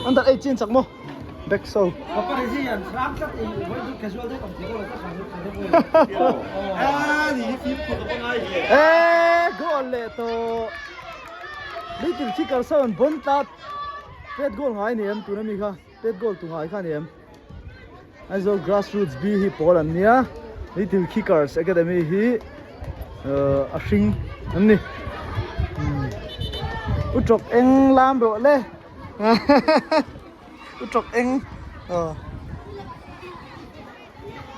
Under 8 chin chak mo. Back so. Eh, goal le to. Little kicker sawn bon tlat. Pet goal ngai ni em tuna mi kha. Pet goal tu ngai kha ni em. Aizawl Grassroots B hi pawl an nia. Little Kickers Academy hi a hring an ni. U tawk eng lam rawh le. U tawk eng.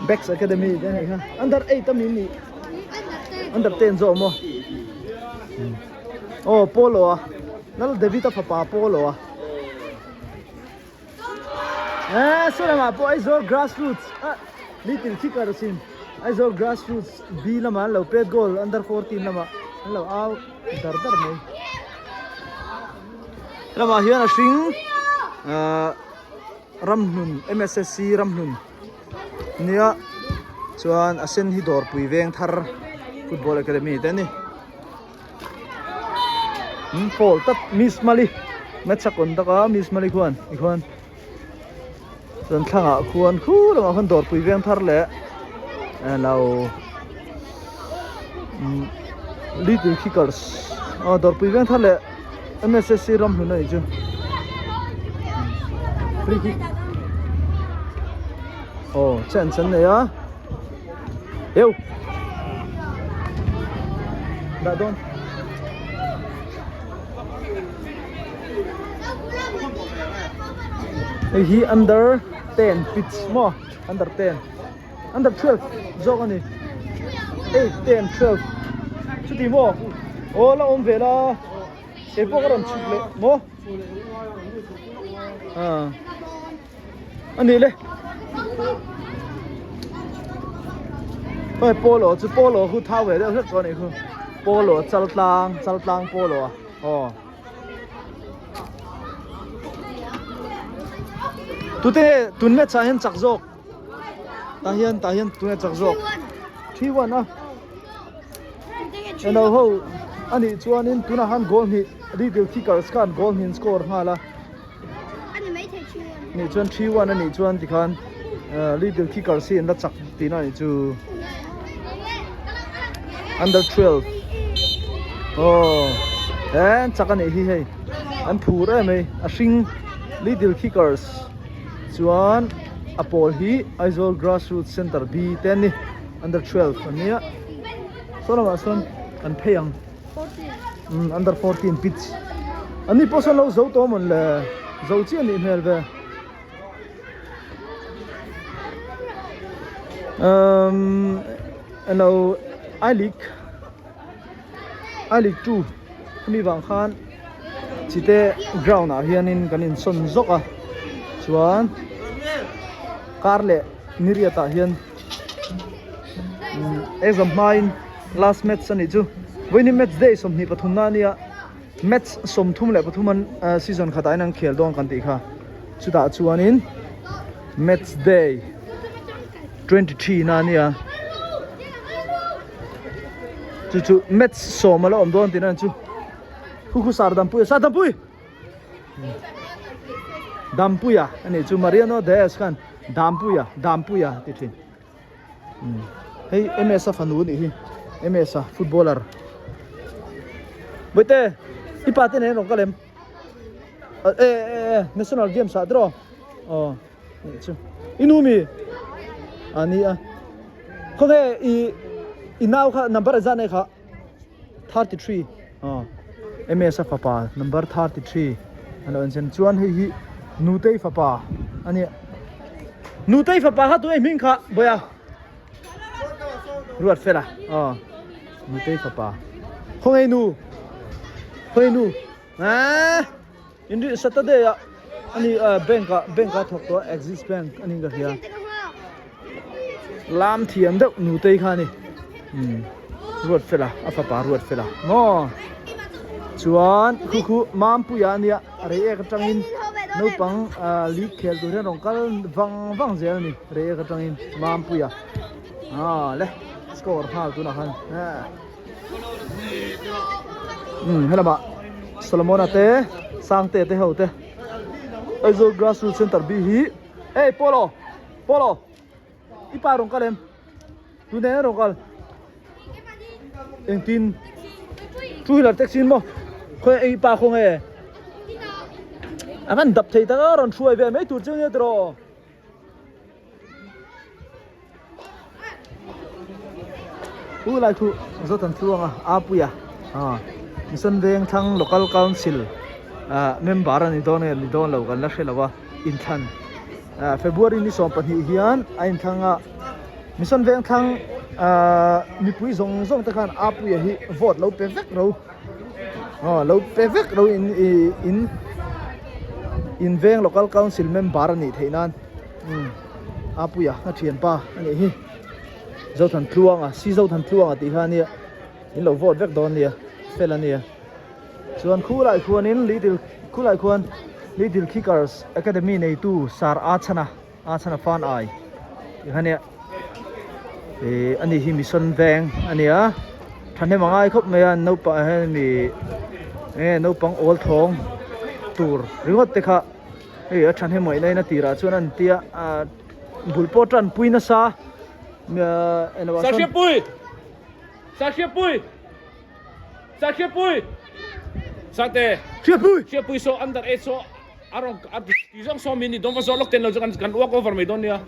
Bex Academy te anih kha. Under 8 a min nih. Under 10 zawk maw. Aw Polo a. Lal David a fapa Polo a. Eh, saw lamah pawh Aizawl Grassroots ah Little Kickers in Aizawl Grassroots B lamah an lo pet goal under 14 lamah an lo au dar dar mai. Lamah hian a hring ah Ramhlun MSSC Ramhlun nia chuan a sen hi Dawrpui Vengthar Football Academy te a ni. Pawl tak Miss Mali match a kawn tak a Miss Mali khuan tikhuan chuan thlangah khuan khu lamah khuan dawrpui veng thar leh alo little kickers aw dawrpui veng thar leh M_S_S_C ramhlun a nih chu free kick aw chance an nei a. Yêu. Đã đôn. Hei hi under 10 pitch maw under 10 under 12 zawk a ni 8 10 12 chuti maw aw la awm ve la kei pawh ka rawn chhuk leh maw ah. A nih le. Hei polo chu polo khu thau ve deuh hlek chu a nih khu. Polo chal tlang chal tlang polo a aw. Tute nge tun match ah hian chak zawk. Tah hian tah hian tun nge chak zawk. 3-1 a. Eno ho a nih chuanin tunah khan goal hnih Little Kickers khan goal hnih an score nghal a. Nih chuan 3-1 a nih chuan tikhan Little Kickers hi an la chak tihna a nih chu. Under 12 aw he an chak a nih hi hei an phur em mai a hring Little Kickers chuan a pawl hi Aizawl Grassroots Centre B te an ni under 12 an nia saw lamah sawn an phei ang. Under 14 pitch an ni pawh sawn lo zo tawh amawn le zo chiah anih hmel ve umm elo I league I league 2 hemi vang khan chite ground ah hianin kan insawn zawk a chuan kar leh niriat ah hian exam hmain last match a nih chu vawiin match day 23 na a nia match 33 an season khatah hian an khel dawn kan tih kha chutah chuanin match day 23 na a nia chu chu match sawm a la awm dawn tihna chu khu khu sar dampui sar dampui Dampuia a nih chu Mariano Diaz khan Dampuia Dampuia a ti thin hei MS a fanu a nih hi MS a footballer Bawihte i pa te nen rawn kal em e e e national games ah tiraw aw nih chu i nu mi a ni a khawnge i i nau kha number a zat nei kha. 33 aw MS a fapa number 33 a lo inchen chuan hei hi Nutei fapa a nia Nutei fapa kha tunge hming kha Bawia Ruat fela aw Nutei fapa khawnge nu khawnge nu ah inri Saturday ah ani bank ah bank ah thawk tawh Axis bank a niin ka hria lam thiam deuh nutei kha a ni umm ruat fela a fapa ruat fela maw chuan khu khu mampuia a nia rei ek atangin naupang ah league khel tur hian rawn kal vang vang zel a ni rei ek atangin mampuia ah le score nghal tunah khan ah. Umm helamah Solomon-a te Sangte te ho te. Aizawl Grassroots Centre B hi hey Polo Polo i pa rawn kal em tu nen rawn kal engtin two wheeler taxi in maw khawi i pa khaw nge a van dap thei tak a rawn hruai ve mai tur chu nia tiraw. Pu lai thu zawt an tluang a Apuia ah Mission Vengthlang Local Council ah member a ni dawn nge ni dawn lo kan la hre lo a inthlan ah February ni 12 hian a inthlang a Mission Vengthlang ah mipui zawng zawng te khan Apuia hi vote lo pe vek ro aw lo pe vek ro in ih in in veng Local Council member a nih theih nan. Umm Apuia a thianpa a nih hi Zothan Tluanga si Zothan Tluanga tih kha ania in lo vote vek dawn nia fel ania chuan khulai khuanin little khulai khuan little kickers academy neitu sar a chhana a chhana fan ai tih kha ania ih ani hi mission veng ania thahnem a ngai khawp mai a naupang ah hian mi enge naupang awl thawng tur ringawt te kha. Hei a thahnem ngaih na in a tirah chuan an tia ah bul pawh tan pui nasa englo ah sawn. Sahriapui! Sahriapui! Sahriapui! Sate! Hriapui! Hriapui saw under age saw a rawn a ti zawng saw min ni dawn va zawh lawk ten lo chu kan kan walk over mai dawn nia.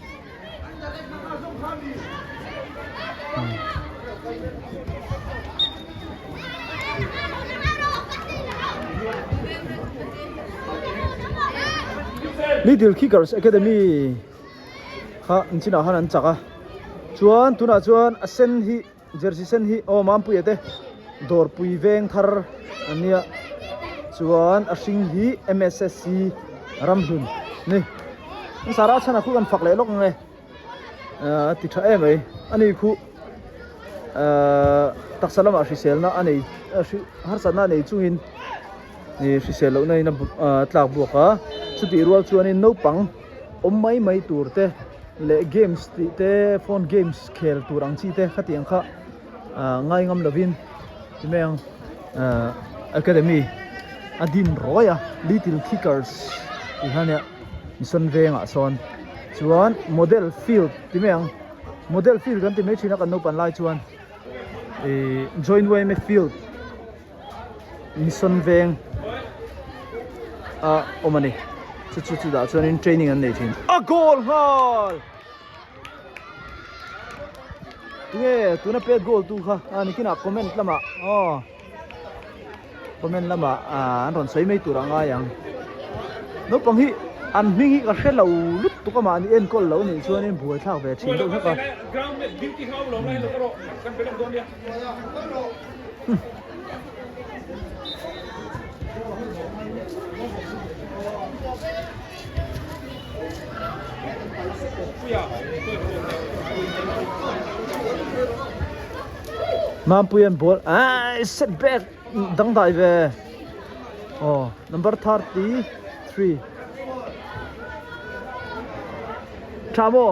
Little Kickers Academy kha an chinah khan an chak a chuan tunah chuan a sen hi jersey sen hi aw Mampuia te dawrpui veng thar an nia chuan a hring hi M_S_S_C Ramhlun ni an sarah chhanah khu kan fak leh lawk ang e. A ti tha em mai a ni khu ahh taksa lamah hriselna a nei harsatna a nei chungin ih hrisel lohna in a tlak buak a chutih rual chuanin naupang awm mai mai tur te leh games tih te phone games khel tur ang chi te khatiang kha ahh ngai ngam lovin ti mai ang ahh academy a din ruai a little kickers tih kha ania. Mission vengah sawn chuan model field ti mai ang model field kan ti mai thin a kan naupan lai chuan ihh join yma field mission veng a awm a ni chu chu chutah chuanin training an nei thin a goal nghal tinge tuna pet goal tu kha a nikinah comment lamah aw. Comment lamah ah an rawn sawi mai tur a ngai ang. Naupang hi an hming hi ka hre lo lutuk a mahni enkawl lo nih chuanin buai thlak ve thin deuh hlek a. Mampuian ball ai set back dangdai ve aw number 33 tha maw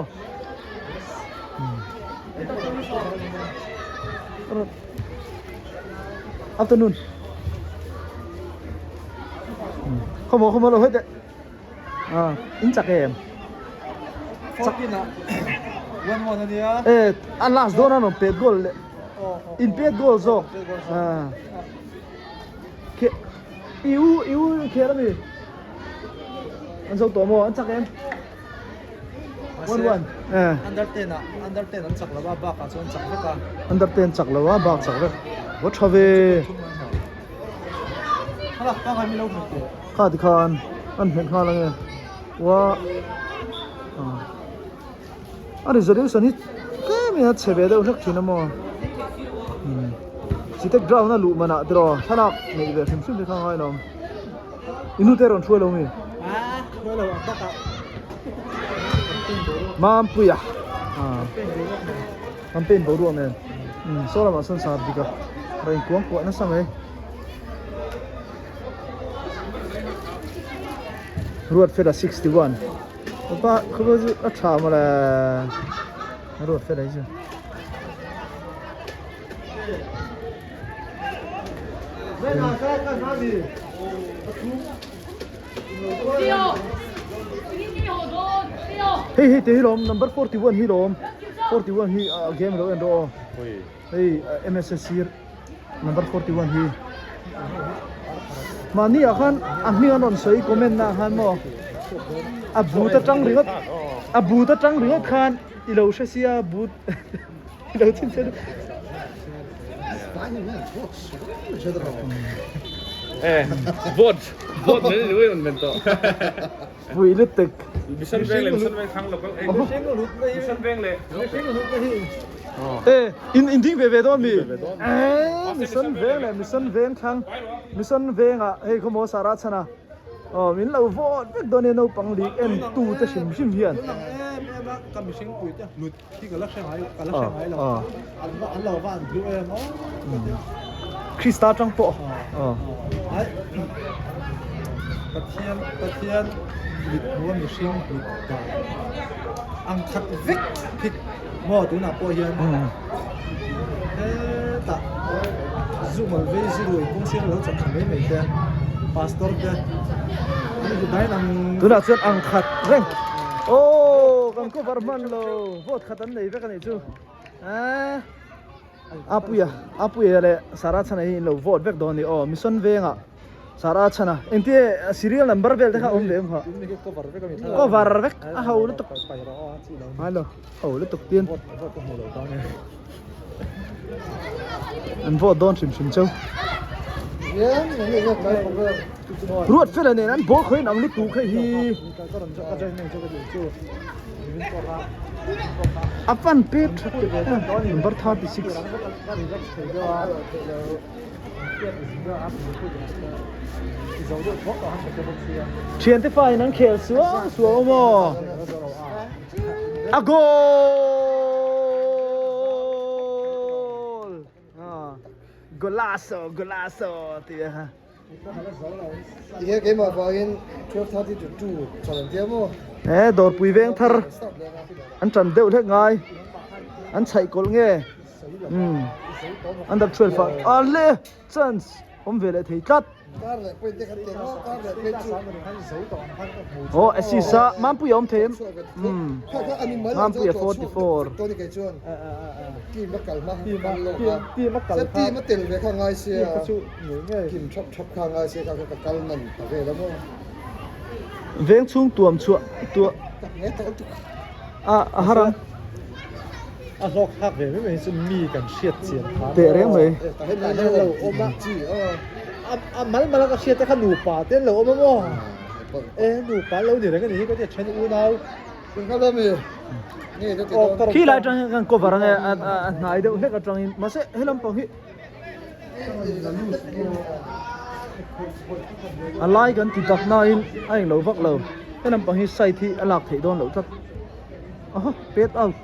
afternoon không có không có đâu hết đấy à in chặt em chak 1-1 ania e an last dawn an rawn pet goal leh in pet goal zawk ah khe i u i u khel ami an zo tawh maw an chak em 1-1 eh under 10 ah under 10 an chak lo a bak ah chuan chak vek a under 10 chak lo a bak chak vek va tha ve hala ka ngai mi lo hmu teh kha tikhan an hmet nghal ange ua a resolution hi tlem in a chhe ve deuh hlek thin a maw chitek ground a luh manah tiraw thlalak neih ve hrim hrim te kha a ngai lo i nu te rawn hruai lo mi Mampuia campaign boruak nen saw lamah sawn sar dik a rawn inkuang kuah nasa mai. Ruat fela 61 pa khawvel chu a tha mawle ruat fela hi chu Hei hei te hi lawm number 41 hi lawm 41 hi a game lo en rawh aw. Hei MSS sir number 41 hi. Mahni ah khan a hming an rawn sawi comment na ah khan maw a but atang ringawt a but atang ringawt khan i lo hre sia but i lo chhin chhe Eh vote vote mai ni wen men to. Pui lutuk. Mission veng leh mission veng thlang local ei. Mission veng leh. Eh in in ding ve ve dawn mi. Eh mission veng leh mission veng thlang mission veng ah hei khawmaw Sarah chhan a aw min lo vote vek dawn nia naupang lik en tu te hrim hrim hian. Em em a ka mihring pui te hlut hi ka la hre ngai ka la hre ngai lo an an lo va an hlu em aw. Krista tang pawh aw. Ai Pathian Pathian mit hmu a mihring hlut dan ang khat vek hi maw tunah pawh hian hetah zumal vei zirui kawng sir lo chak tha mai mai te pastor te an hmu dain ang Tunah chuan ang khat reng aw kan cover hman lo vote khat an nei vek a nih chu eh Apuia Apuia leh Sarah Chhana hi in lo vote vek dawn a ni aw Mission vengah Sarah Chhana engti serial number vel te kha awm ve em kha cover vek a ho lutuk hello ho lutuk tin an vote dawn hrim hrim cheu ruat fela nen an ball khawiin ang lutuk hei hi A fan pek tha teh e number 36. Thiante fa in an khel suau suau a maw? A goal! Golazo golazo tih a kha. Tinge keimah vangin 12:30 to 2 chawlh an tia maw? He dawrpui veng thar an tan deuh hlek ngai an chhaih kawlh nge umm under 12 ah a le chance awm ve leh thei tlat. Aw assist a Mampuia awm thei em umm Mampuia 44. Veng chhung tuam chhuah tuah a a har ang. A hlawk thlak ve mai mai chu mi kan hriat chian kha Teh reng mai. Tah hian lo awm a a mal mal a ka hriat te kha nupa te an lo awm a maw e nupa an lo ni reng a nih hi ka tia then unau Khi lai atang hian kan cover ang e a hnai deuh hlek atangin mahse he lampang hi A lai kan ti tak nain a englo vak lo he lampang hi side hi a lak theih dawn loh tlat aha pet out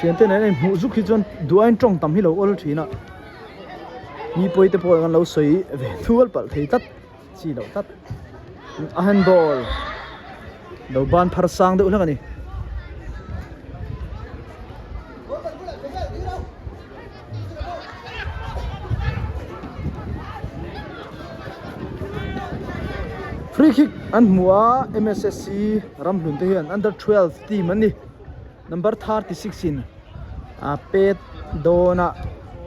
thiante nen a inhmuh zuk hi chuan duh aiin tawng tam hi lo awl thin a mi pawi te pawh an lo sawi ve thual palh thei tlat. Chi loh tlat a handball lo ban phar sang deuh hlek a ni. Free kick an hmu a MSSC Ramhlun te hian under 12 team an ni number 36 in a pet dawn a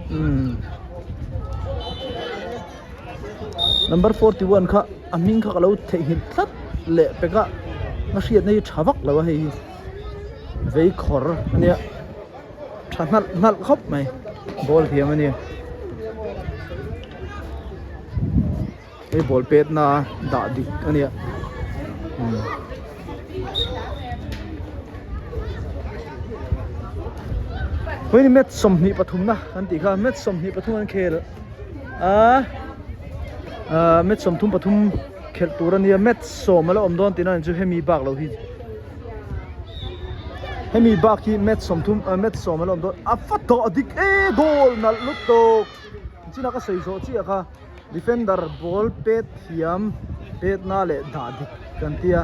umm Number 41 kha a hming kha ka lo theihnghilh tlat leh pek a ka hriatna hi tha vak lo a hei hi vei khawr a nia tha hnalh hnalh khawp mai ball thiam a nia hei ball pet na dah dik a nia umm. Hei match 23 na kan tih kha match 23 an khel. A ah match 33 khelh tur a nia match sawm a la awm dawn tihna ni chu hemi bak lo hi hemi bak hi match sawmthum ah match sawm a la awm dawn a va tawh a dik e goal nalh lutuk chinah ka sawi zawh chiah kha defender ball pet thiam pet na leh dah dik kan tia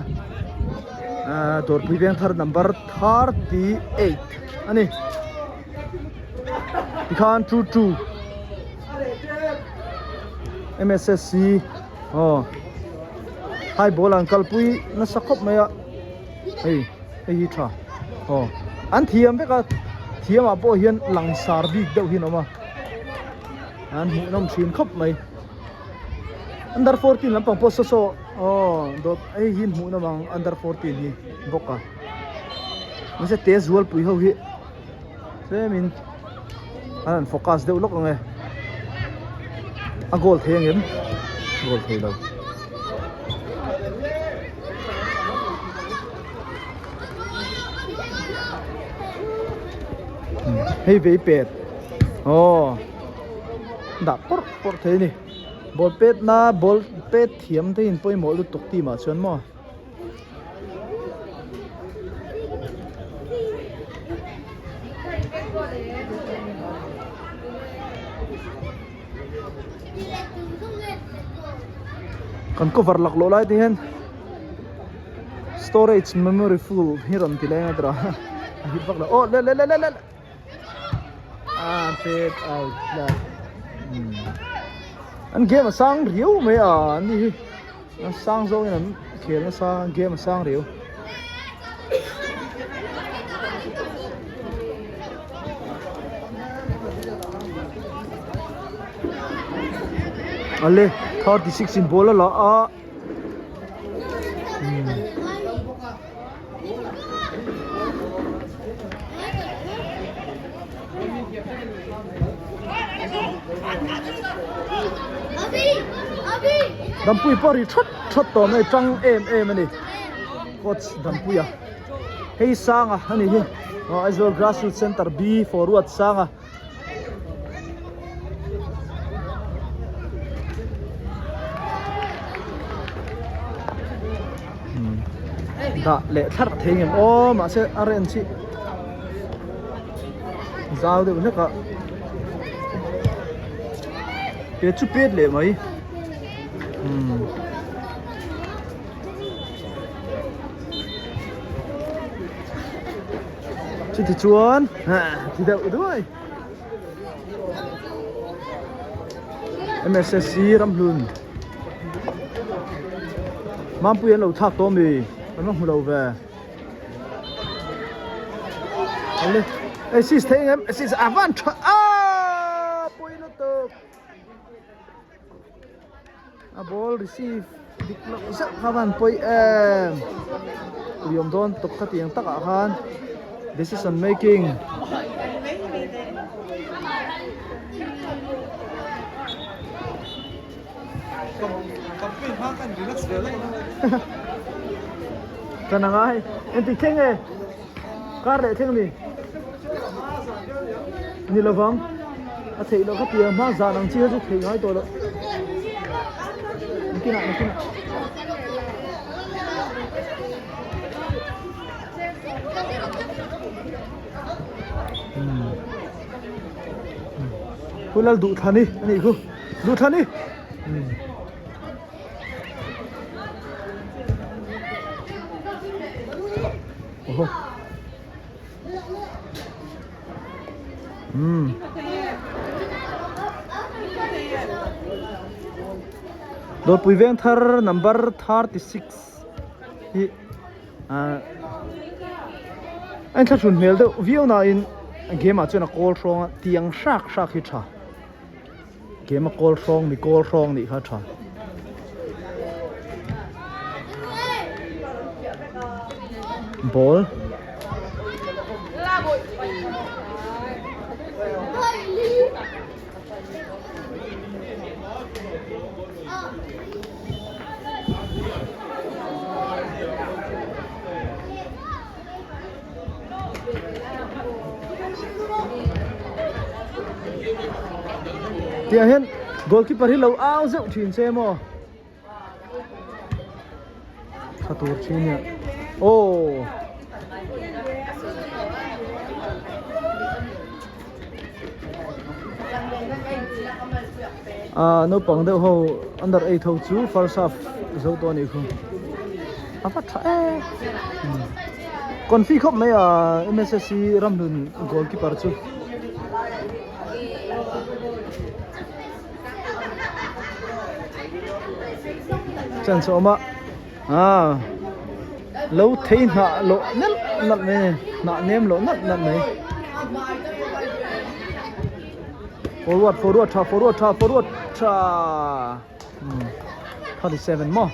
ah dawrpui veng thar number 38 a ni. Tikhan 2-2. MSSC aw high ball an kalpui nasa khawp mai a hei hei hi tha aw an thiam vek a thiam ah pawh hian langsar bik deuh hi an awm a an hmuhnawm thin khawp mai under 14 lampang pawh saw saw aw dawt hei hi hmuhnawm ang under 14 hi bawk a mahse te zualpui ho hi tlemin an han focus deuh lawk ang e a goal thei ang em goal thei lo hei vei pet aw dah pawrh pawrh thei a ni ball pet na ball pet thiam te in pawimawh lutuk team ah chuan maw. Kan cover laklawh lai te hian storage memory full hi rawn ti leng a tira a hit vak lo aw le le le le le a pet out tlat an game a sang riau mai a an ni hi. A sang zawngin an khel nasa game a sang riau. Ale 36 in ball a la a. Dampui pawh ri that that tawh mai tang em em a ni coach Dampuia hei Sanga a ni hi aw Aizawl grassroots center B forward Sanga. Dah leh thlarh thei ngem aw mahse a range hi zau deuh hlek a ke chu pet leh mai umm. Chuti chuan ti deuh duai MSSC Ramhlun Mampui an lo thlak tawh ami kan va hmu lo ve Ale assist thei ang em assist a van tha aaa pawi lutuk. A ball receive dik loh zeuh kha van pawi em liam dawn tawp kha tiang takah khan decision making kan anga hei engtik thleng nge kar leh thleng a ni. Ni lovang a theih loh kha tia hma zan ang chi kha chu theih ngai tawh loh nakinah nakinah Pu Lal Duhthani a nih khu Duhthani Oho. Umm. Dawrpui veng thar number 36 hi ah a inthlahrun hmel deuh viau nain game ah chuan a kawl hrawng a tiang hrak hrak hi tha game a kawl hrawng mi kawl hrawng nih kha a tha. Ball Tiang hian goalkeeper hi lo au zeuh thin che maw tha tur thin nia aw ah naupang deuh ho under eight ho chu first half zo tawh a nih khu a va tha em confi khawp mai a M_S_S_C Ramhlun goalkeeper chu. Chance a awm a ah lo thei hnah lawh nalh nalh mai a ni hnah nem lawh nalh nalh mai forward forward tha forward tha forward tha umm 37 maw.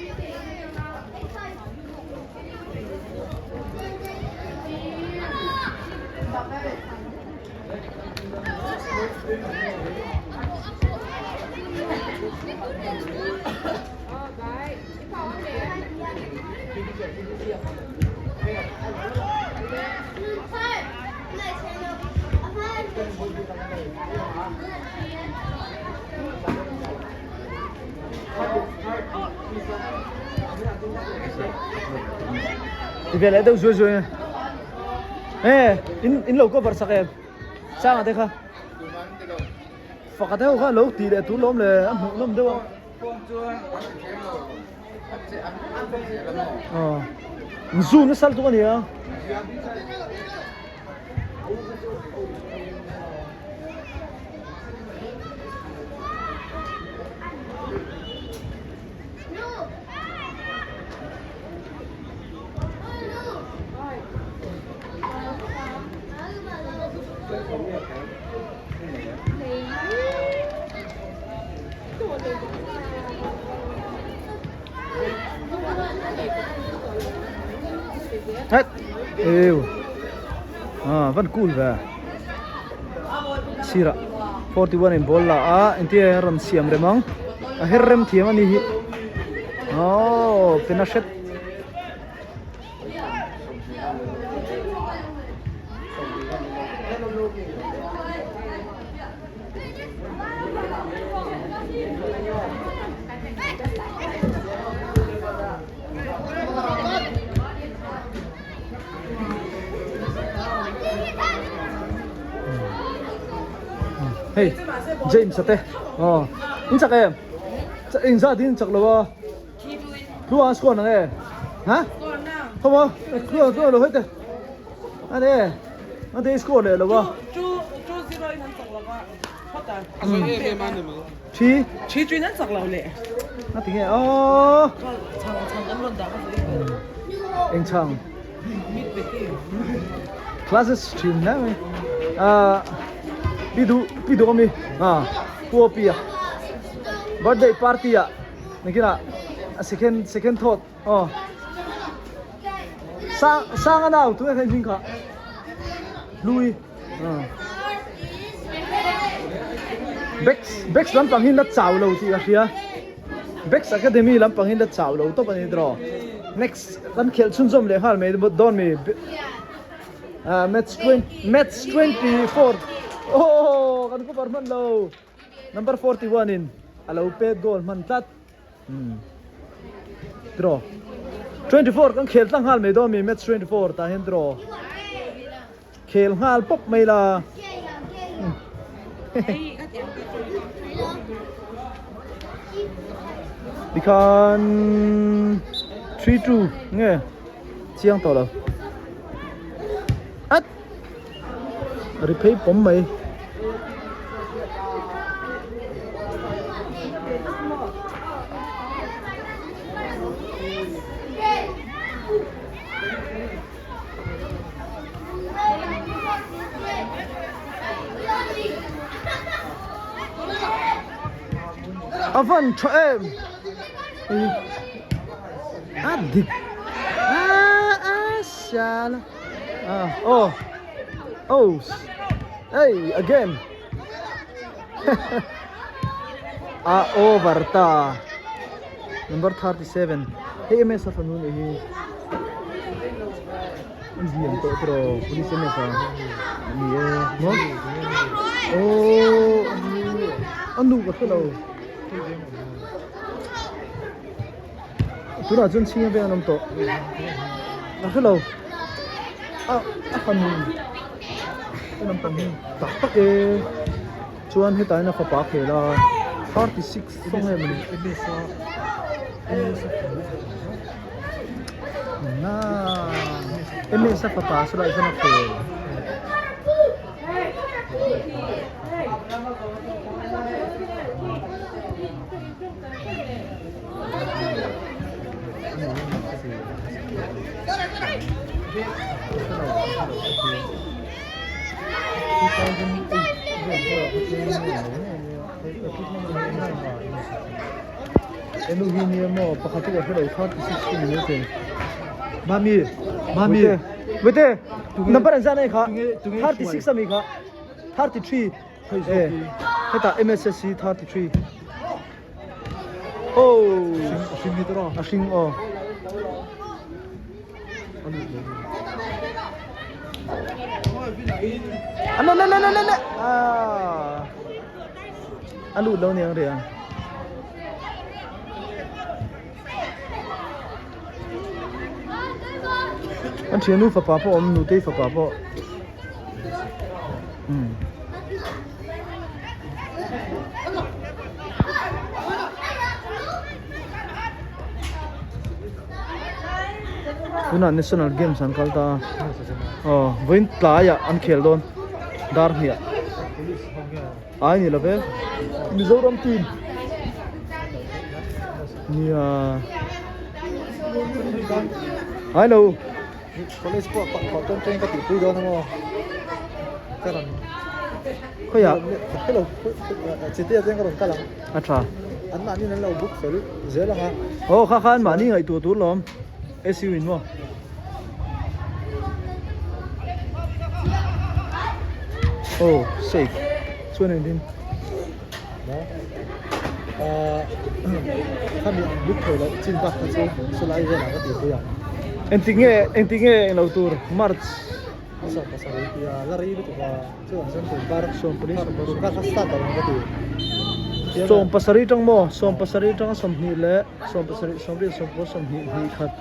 Ti ve leh deuh zuai zuai a e in in lo cover sak em sanga te kha faka te ho kha lo tih leh tur lawm le a hmuh nawm deuh a aw zu nasa lutuk a ni a. Hết. Yêu. À, vẫn cool về. Sira. 41 in ball la a entia rawn siam rem ang. A her rem thiam a ni hi. Oh, pena hret. Hei James a te aw in chak em eng zat in chak lo a tlua a score nang e ha không a tlua tlua lo hete a ne a te score leh lo a Thi Thi chu in an chak lo le. A ti nge aw. Chhang chhang kan rawn dah ka Eng chhang. Classes thin hle mai. Ah pi du pi du ami ah pu pi a birthday party ah nakinah a second second thought aw sang sang a nau tunah hian hming kha Louis. Bex Bex lampang hi la chau lo tih ka hria Bex Academy lampang hi la chau lo tawp a ni tawh next kan khelh chhunzawm leh nghal mai dawn mi ah match match 24 oh kan cover hman lo number 41 in a lo pet goal hman tlat Draw 24 kan khel tlang nghal mai dawn mi match 24 tah hian draw khel nghal pawp mai la tikhan 3 2 nge chiang tawh lo at Ri phei pawm mai. A van tha em. A dik. A a siala. Ah, oh. Oh. Hey, again. A over ta. Number 37. Hei MS a fanu ni hi. An lian tawh tiraw police MS a ni e maw. Oh, a nu ka hre lo. Tunah chuan chhinga veng an awm tawh a hrelo a a fanu a naupang hi tak tak e chuan hetah hian a fapa a khel a 36 sawng em a ni ms a fapa saw lai sawn a khel. Enu hi nia maw pakhat chu ka hre lo 36 chu ni maithei. Mami Mami Wete number an zan ai kha 36 ami kha 33 eh heta MSSC 33 Oh a hring ni tawh a hring aw Ano ne ne ne ne ne ah a lut lo niang ria An thiannu fapa pawh a awm nutei fapa pawh umm. Tunah national games an kal ta a aw vawiin tlaiah an khel dawn dar hniah ai ni lo ve Mizoram team nia ai lo. College pawh pakhat dawn chuan ka tihpui dawn a maw ka rawn khawiah ka hre lo chitia chuan ka rawn kal ang a tha an mahni an lo book fel zel ang a aw kha khan mahni ngaihtuah tur lawm SU in maw oh safe chuan engtin maw khami an book thei loh chin bak kha chu silai velah ka tihpui ang. Engtik nge engtik nge englo tur March Pasarih tia la rei lutuk a chuan chuan tun kar 14 tun kar kha start lo ang ka ti. 17 tang maw 17 tang 20 leh 17 sawmriat sawmpua sawmhnih hnih khat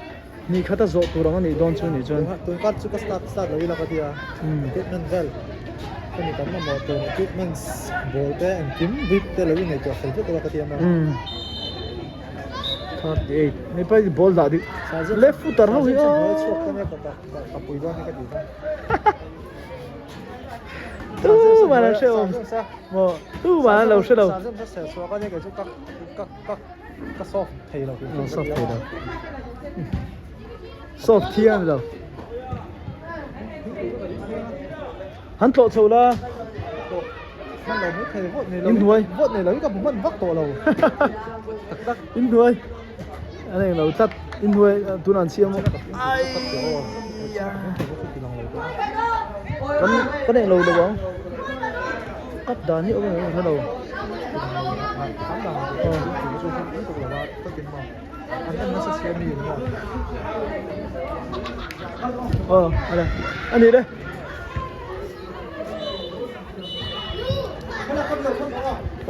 hnih khat a zawh tur ang a nih dawn chu nih chuan. Tun kar chu ka start start lo ila ka ti a equipment vel hemi kan mamawh tur equipments ball te engkim bik te lo ingaihtuah fel vek ila ka ti a maw. 38 hei pa ball dah dik left footer ho hi aw chhuak ta nia ka pui dawn hi ka ti kha. Tu man an hre awm maw tu man an lo hre lo. Sazem sa ser chhuak a nia kei chu ka ka ka ka soft thei lo. Soft thei lo. Soft thiang lo. Han tlawh chho la. Hman lo mai thei vawt nei lo. In hnuai. Vawt nei lo hi ka hmu hman vak tawh lo. Tak tak. In hnuai. An eng lo tlat. In hnuai tunah an siam a. Ai. Kan kan eng lo lo ang. Kap dan hi awm em hre lo. Aw ale. Ani le.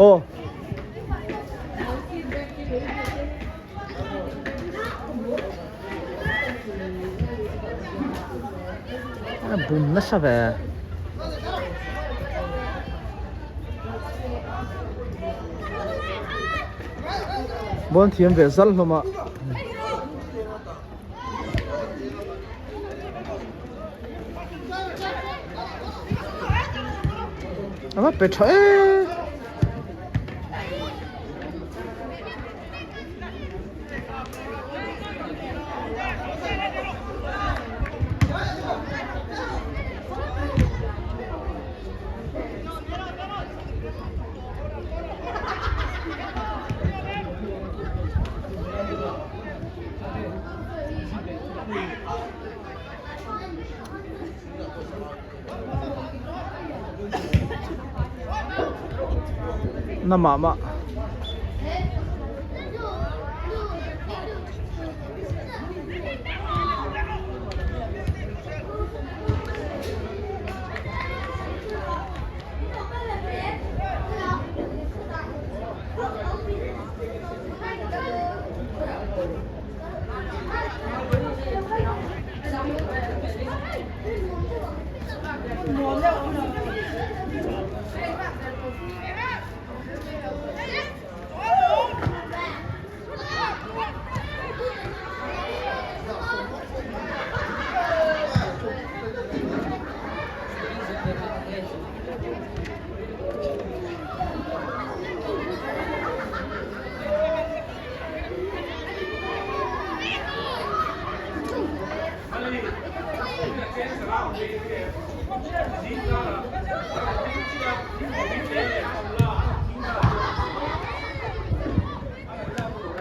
Aw. A bum nasa ve. Bawn thiam ve zal hlawm a. A va pe tha e. Na mah mah.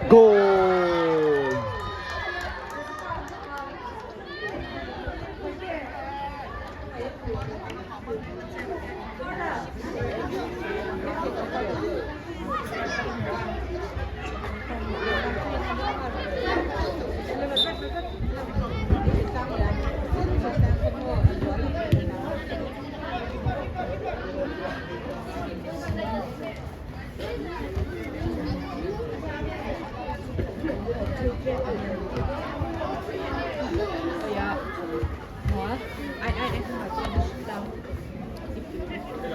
Goal!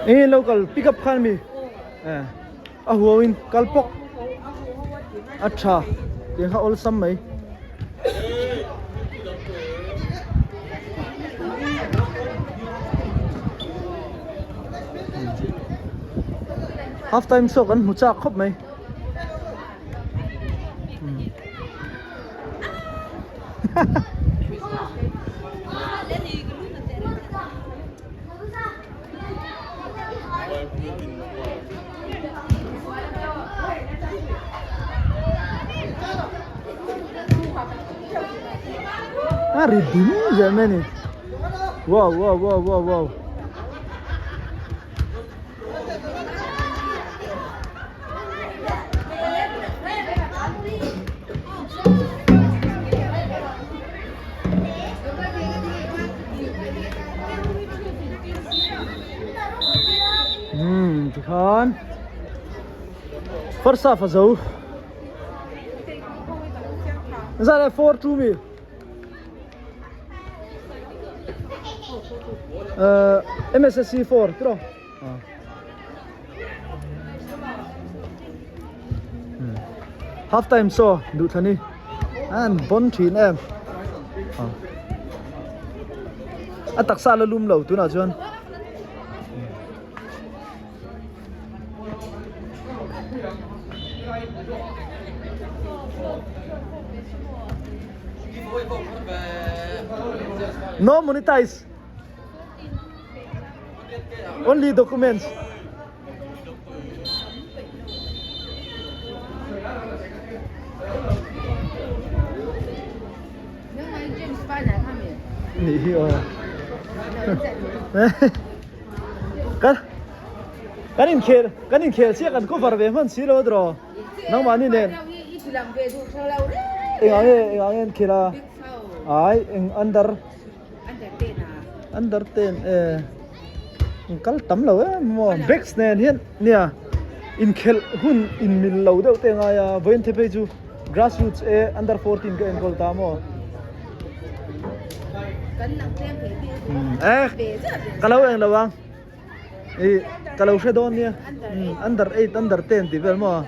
Eng local pick up khan mi eh a huau in kal pawk a tha tiang kha awlsam mai. Half time saw kan hmu chak khawp mai. A ri dum zel mai a ni wow wow wow wow wow. Umm tikhan first half a zo zan e 4-2 mi uh, MSSC 4 tiro Half time saw duh thlan i an bon thin em a taksa la lum lo tunah chuan no monetize Only documents. Nih hi aw. Kan kan inkhel kan inkhel chiah kan cover ve hman si lo draw. Nangmahni nen. Engah nge engah nge an khel a? Ai eng under Under 10 e kal tam lo em maw backs nen hian nia inkhelh hun in mil lo deuh te ngai a vawiin the phei chu grassroots e under 14 ka enkawl ta maw eh ka lo eng lo ang ih ka lo hre dawn nia under 8 under 10 tih vel maw.